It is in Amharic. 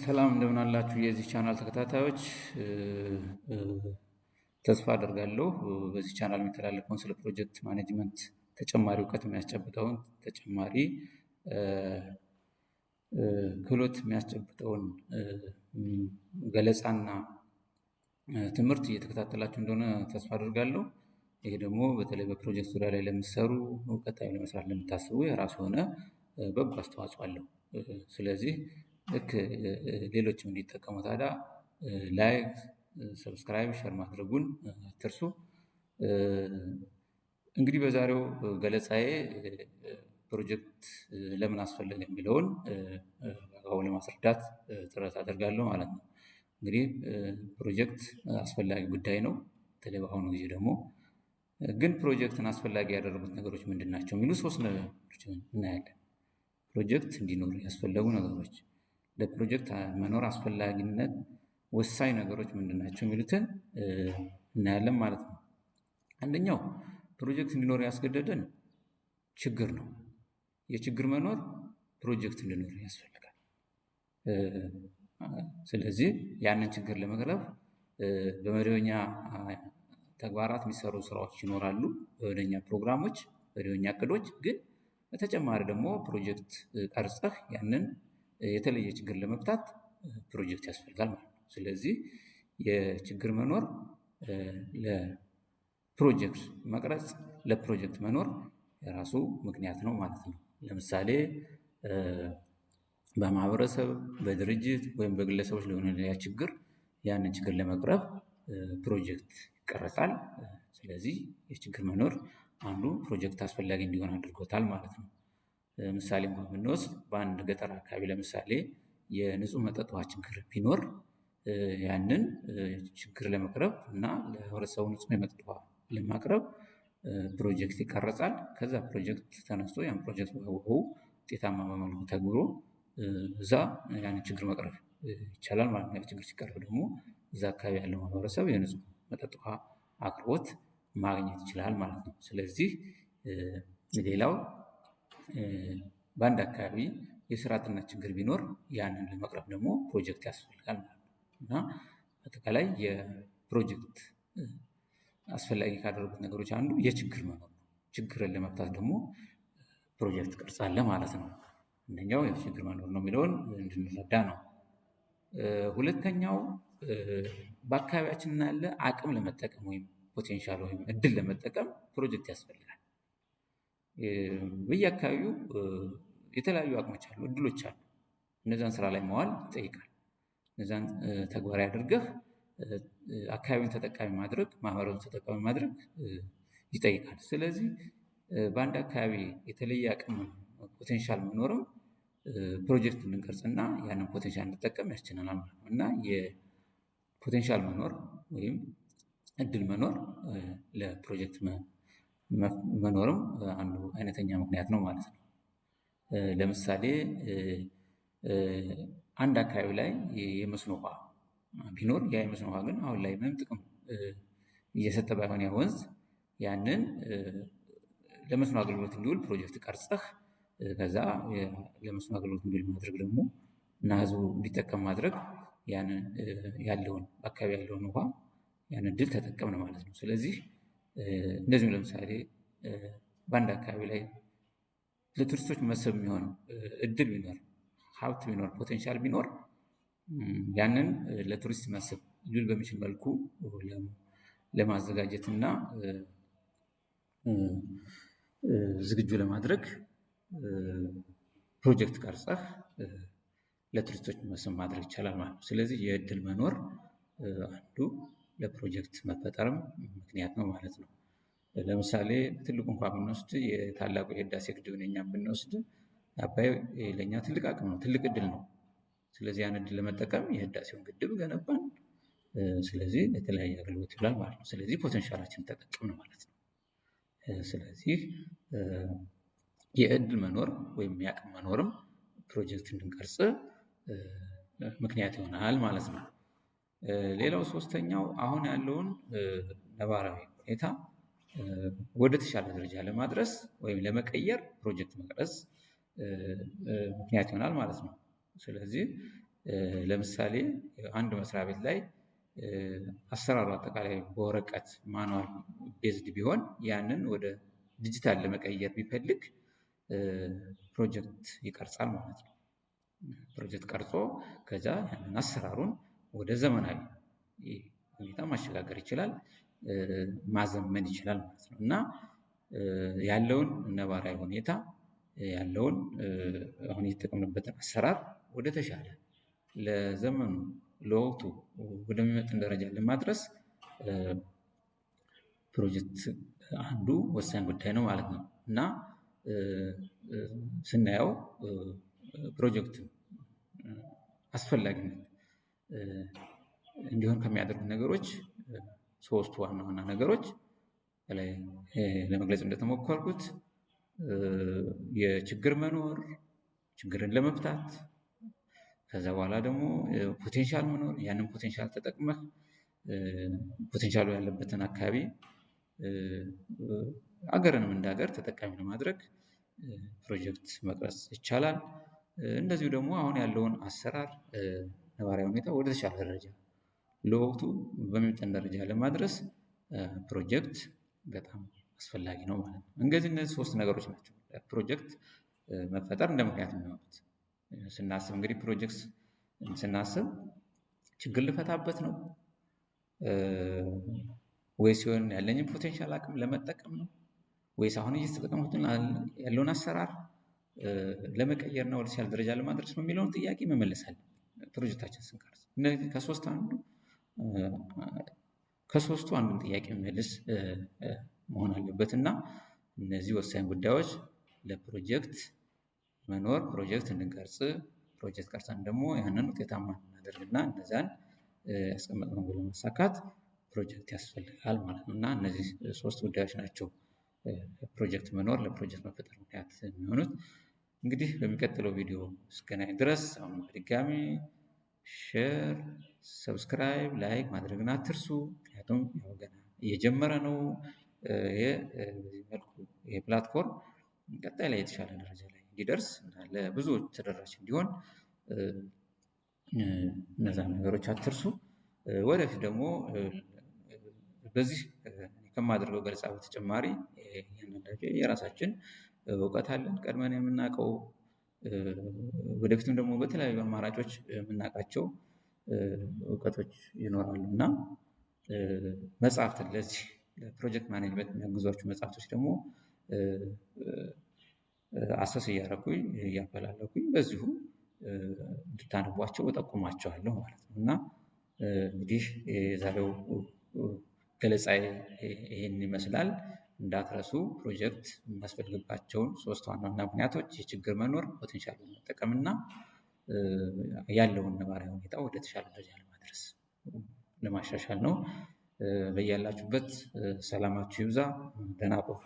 ሰላም እንደምን አላችሁ የዚህ ቻናል ተከታታዮች። ተስፋ አደርጋለሁ በዚህ ቻናል የሚተላለፈውን ስለ project management ተጨማሪ እውቀት የሚያስጨብጠውን፣ ተጨማሪ ክህሎት የሚያስጨብጠውን ገለጻና ትምህርት እየተከታተላችሁ እንደሆነ ተስፋ አደርጋለሁ። ይሄ ደግሞ በተለይ በፕሮጀክት ዙሪያ ላይ ለምትሰሩ፣ ቀጣዩ ለመስራት ለምታስቡ የራሱ የሆነ በጎ አስተዋጽኦ አለው። ስለዚህ ልክ ሌሎችም እንዲጠቀሙ ታዲያ like፣ subscribe፣ share ማድረጉን አትርሱ። እንግዲህ በዛሬው ገለጻዬ ፕሮጀክት ለምን አስፈለገ የሚለውን በአግባቡ ለማስረዳት ጥረት አደርጋለሁ ማለት ነው። እንግዲህ ፕሮጀክት አስፈላጊ ጉዳይ ነው። በተለይ በአሁኑ ጊዜ ደግሞ ግን ፕሮጀክትን አስፈላጊ ያደረጉት ነገሮች ምንድን ናቸው የሚሉ ሶስት ነገሮች እናያለን። ፕሮጀክት እንዲኖር ያስፈለጉ ነገሮች፣ ለፕሮጀክት መኖር አስፈላጊነት ወሳኝ ነገሮች ምንድን ናቸው የሚሉትን እናያለን ማለት ነው። አንደኛው ፕሮጀክት እንዲኖር ያስገደደን ችግር ነው። የችግር መኖር ፕሮጀክት እንዲኖር ያስፈልጋል። ስለዚህ ያንን ችግር ለመቅረፍ በመደበኛ ተግባራት የሚሰሩ ስራዎች ይኖራሉ፣ በመደበኛ ፕሮግራሞች፣ መደበኛ እቅዶች። ግን በተጨማሪ ደግሞ ፕሮጀክት ቀርጸህ ያንን የተለየ ችግር ለመፍታት ፕሮጀክት ያስፈልጋል ማለት ነው። ስለዚህ የችግር መኖር ለፕሮጀክት መቅረጽ፣ ለፕሮጀክት መኖር የራሱ ምክንያት ነው ማለት ነው። ለምሳሌ በማህበረሰብ፣ በድርጅት ወይም በግለሰቦች ሊሆን ያ ችግር፣ ያንን ችግር ለመቅረፍ ፕሮጀክት ይቀረጻል። ስለዚህ የችግር መኖር አንዱ ፕሮጀክት አስፈላጊ እንዲሆን አድርጎታል ማለት ነው። ምሳሌ እንኳን ብንወስድ በአንድ ገጠር አካባቢ ለምሳሌ የንጹህ መጠጥ ውሃ ችግር ቢኖር ያንን ችግር ለመቅረፍ እና ለህብረተሰቡ ንጹህ የመጠጥ ውሃ ለማቅረብ ፕሮጀክት ይቀረጻል። ከዛ ፕሮጀክት ተነስቶ ያን ፕሮጀክት በአግባቡ ውጤታማ በመልኩ ተግብሮ እዛ ያንን ችግር መቅረፍ ይቻላል ማለት ነው። ያ ችግር ሲቀረፍ ደግሞ እዛ አካባቢ ያለው ማህበረሰብ የንጹህ መጠጥ ውሃ አቅርቦት ማግኘት ይችላል ማለት ነው። ስለዚህ ሌላው በአንድ አካባቢ የስራ አጥነት ችግር ቢኖር ያንን ለመቅረፍ ደግሞ ፕሮጀክት ያስፈልጋል ማለት ነው። እና አጠቃላይ የፕሮጀክት አስፈላጊ ካደረጉት ነገሮች አንዱ የችግር መኖር ነው። ችግርን ለመፍታት ደግሞ ፕሮጀክት ቀርጻለህ ማለት ነው። አንደኛው የችግር መኖር ነው የሚለውን እንድንረዳ ነው። ሁለተኛው በአካባቢያችን ያለ አቅም ለመጠቀም ወይም potential ወይም እድል ለመጠቀም ፕሮጀክት ያስፈልጋል። በየአካባቢው የተለያዩ አቅሞች አሉ፣ እድሎች አሉ። እነዛን ስራ ላይ መዋል ይጠይቃል። እነዛን ተግባራዊ አድርገህ አካባቢውን ተጠቃሚ ማድረግ፣ ማህበረሰቡን ተጠቃሚ ማድረግ ይጠይቃል። ስለዚህ በአንድ አካባቢ የተለየ አቅም potential መኖርም ፕሮጀክት እንድንቀርጽና ያንን potential እንድንጠቀም ያስችለናል ማለት ነው። እና የ potential መኖር ወይም እድል መኖር ለፕሮጀክት መኖርም አንዱ አይነተኛ ምክንያት ነው ማለት ነው። ለምሳሌ አንድ አካባቢ ላይ የመስኖ ውሃ ቢኖር፣ ያ የመስኖ ውሃ ግን አሁን ላይ ምንም ጥቅም እየሰጠ ባይሆን፣ ያ ወንዝ ያንን ለመስኖ አገልግሎት እንዲውል ፕሮጀክት ቀርጸህ ከዛ ለመስኖ አገልግሎት እንዲውል ማድረግ ደግሞ እና ህዝቡ እንዲጠቀም ማድረግ ያንን ያለውን አካባቢ ያለውን ውሃ ያንን እድል ተጠቀምን ማለት ነው። ስለዚህ እንደዚሁም ለምሳሌ በአንድ አካባቢ ላይ ለቱሪስቶች መስህብ የሚሆን እድል ቢኖር፣ ሀብት ቢኖር፣ potential ቢኖር ያንን ለቱሪስት መስህብ ሊውል በሚችል መልኩ ለማዘጋጀት እና ዝግጁ ለማድረግ ፕሮጀክት ቀርጸህ ለቱሪስቶች መስህብ ማድረግ ይቻላል ማለት ነው። ስለዚህ የእድል መኖር አንዱ ለፕሮጀክት መፈጠርም ምክንያት ነው ማለት ነው። ለምሳሌ ትልቁ እንኳን ብንወስድ የታላቁ የህዳሴ ግድብን እኛም ብንወስድ አባይ ለእኛ ትልቅ አቅም ነው፣ ትልቅ እድል ነው። ስለዚህ ያን እድል ለመጠቀም የህዳሴውን ግድብ ገነባን። ስለዚህ ለተለያየ አገልግሎት ይውላል ማለት ነው። ስለዚህ potential ኣችንን ተጠቀምን ማለት ነው። ስለዚህ የእድል መኖር ወይም የአቅም መኖርም ፕሮጀክት እንድንቀርጽ ምክንያት ይሆናል ማለት ነው። ሌላው ሶስተኛው አሁን ያለውን ነባራዊ ሁኔታ ወደ ተሻለ ደረጃ ለማድረስ ወይም ለመቀየር ፕሮጀክት መቅረጽ ምክንያት ይሆናል ማለት ነው። ስለዚህ ለምሳሌ አንድ መስሪያ ቤት ላይ አሰራሩ አጠቃላይ በወረቀት manual based ቢሆን ያንን ወደ ዲጂታል ለመቀየር ቢፈልግ ፕሮጀክት ይቀርጻል ማለት ነው። ፕሮጀክት ቀርጾ ከዛ ያንን አሰራሩን ወደ ዘመናዊ ሁኔታ ማሸጋገር ይችላል፣ ማዘመን ይችላል ማለት ነው። እና ያለውን ነባራዊ ሁኔታ ያለውን አሁን የተጠቀምንበትን አሰራር ወደ ተሻለ ለዘመኑ ለወቅቱ ወደሚመጥን ደረጃ ለማድረስ ፕሮጀክት አንዱ ወሳኝ ጉዳይ ነው ማለት ነው። እና ስናየው ፕሮጀክት አስፈላጊነት እንዲሆን ከሚያደርጉ ነገሮች ሶስቱ ዋና ዋና ነገሮች ላይ ለመግለጽ እንደተሞከርኩት የችግር መኖር፣ ችግርን ለመፍታት፣ ከዛ በኋላ ደግሞ potential መኖር፣ ያንን potential ተጠቅመህ potential ኡ ያለበትን አካባቢ አገርንም እንደ ሀገር ተጠቃሚ ለማድረግ ፕሮጀክት መቅረጽ ይቻላል። እንደዚሁ ደግሞ አሁን ያለውን አሰራር ነባራዊ ሁኔታ ወደ ተሻለ ደረጃ ለወቅቱ በሚመጥን ደረጃ ለማድረስ ፕሮጀክት በጣም አስፈላጊ ነው ማለት ነው። እንግዲህ እነዚህ ሶስት ነገሮች ናቸው ፕሮጀክት መፈጠር እንደ ምክንያት የሚሆኑት። ስናስብ እንግዲህ ፕሮጀክት ስናስብ ችግር ልፈታበት ነው ወይ ሲሆን ያለኝን potential አቅም ለመጠቀም ነው ወይስ አሁን እየተጠቀምኩት ያለውን አሰራር ለመቀየር እና ወደ ተሻለ ደረጃ ለማድረስ ነው የሚለውን ጥያቄ መመለስ አለብን። ፕሮጀክታችን ስንቀርጽ እነዚህ ከሶስቱ አንዱን ጥያቄ የሚመልስ መሆን አለበት። እና እነዚህ ወሳኝ ጉዳዮች ለፕሮጀክት መኖር ፕሮጀክት እንድንቀርጽ፣ ፕሮጀክት ቀርጸን ደግሞ ያንን ውጤታማ እንድናደርግና እነዛን ያስቀመጥነውን ጎል ለማሳካት ፕሮጀክት ያስፈልጋል ማለት ነው። እና እነዚህ ሶስት ጉዳዮች ናቸው ፕሮጀክት መኖር ለፕሮጀክት መፈጠር ምክንያት የሚሆኑት። እንግዲህ በሚቀጥለው ቪዲዮ እስከናይ ድረስ አሁንም በድጋሚ share፣ subscribe፣ like ማድረግን አትርሱ። ምክንያቱም ያው ገና እየጀመረ ነው። ይሄ በዚህ መልኩ ይሄ platform ቀጣይ ላይ የተሻለ ደረጃ ላይ እንዲደርስ እና ለብዙዎች ተደራሽ እንዲሆን እነዛን ነገሮች አትርሱ። ወደፊት ደግሞ በዚህ ከማደርገው ገለጻ በተጨማሪ እያንዳንዳችን የራሳችን እውቀት አለን ቀድመን የምናውቀው፣ ወደፊትም ደግሞ በተለያዩ አማራጮች የምናውቃቸው እውቀቶች ይኖራሉ። እና መጽሐፍትን ለዚህ ለ project management የሚያግዟችሁ መጽሐፍቶች ደግሞ assess እያደረኩኝ እያፈላለኩኝ በዚሁ እንድታነቧቸው እጠቁማቸዋለሁ ማለት ነው። እና እንግዲህ የዛሬው ገለጻዬ ይሄን ይመስላል። እንዳትረሱ ፕሮጀክት የሚያስፈልግባቸውን ሶስት ዋና ዋና ምክንያቶች የችግር መኖር፣ potential መጠቀም እና ያለውን ነባራዊ ሁኔታ ወደ ተሻለ ደረጃ ለማድረስ ለማሻሻል ነው። በያላችሁበት ሰላማችሁ ይብዛ። ደህና ቆዩ።